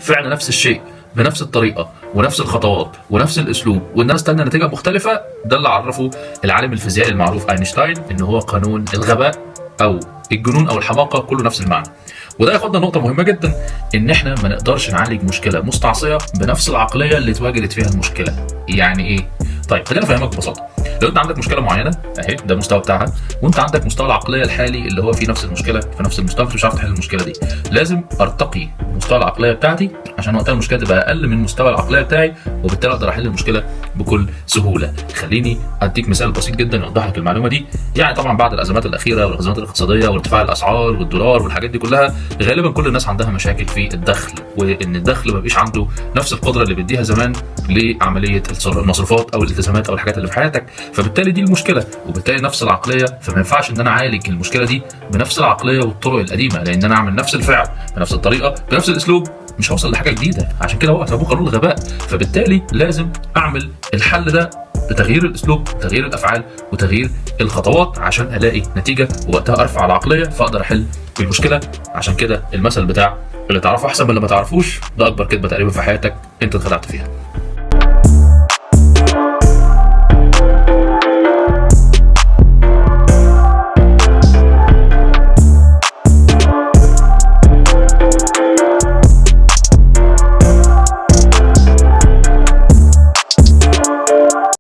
فعل نفس الشيء بنفس الطريقة ونفس الخطوات ونفس الاسلوب وان انا استنى نتيجة مختلفه، ده اللي عرفه العالم الفيزيائي المعروف اينشتاين ان هو قانون الغباء او الجنون او الحماقة، كله نفس المعنى. وده ياخدنا نقطة مهمة جدا، ان احنا ما نقدرش نعالج مشكلة مستعصيه بنفس العقلية اللي اتواجدت فيها المشكلة. يعني ايه؟ طيب خلينا افهمك ببساطة. لو انت عندك مشكلة معينة اهي، ده المستوى بتاعها، وانت عندك مستوى العقلية الحالي اللي هو فيه نفس المشكلة في نفس المستوى، انت مش عارف تحل المشكلة دي. لازم ارتقي مستوى العقلية بتاعتي عشان وقتها المشكلة تبقى اقل من مستوى العقلية بتاعي، وبالتالي اقدر احل المشكلة بكل سهولة. خليني اديك مثال بسيط جدا يوضح لك المعلومة دي. يعني طبعا بعد الازمات الاخيرة والازمات الاقتصادية وارتفاع الاسعار والدولار والحاجات دي كلها، غالبا كل الناس عندها مشاكل في الدخل، وان الدخل ما بقيش عنده نفس القدرة اللي بيديها زمان لعملية المصروفات او الالتزامات او الحاجات اللي في حياتك. فبالتالي دي المشكله، وبالتالي نفس العقليه، فما ينفعش ان انا اعالج المشكلة دي بنفس العقلية والطرق القديمه، لان انا اعمل نفس الفعل بنفس الطريقة بنفس الاسلوب مش هوصل لحاجة جديدة. عشان كده هو سموه قانون الغباء. فبالتالي لازم اعمل الحل ده بتغيير الاسلوب، تغيير الافعال وتغيير الخطوات عشان الاقي نتيجه، ووقتها ارفع العقلية فاقدر احل المشكلة. عشان كده المثل بتاع اللي تعرفه احسن من اللي ما تعرفوش ده اكبر كذبه تقريبا في حياتك انت اتخدعت فيها.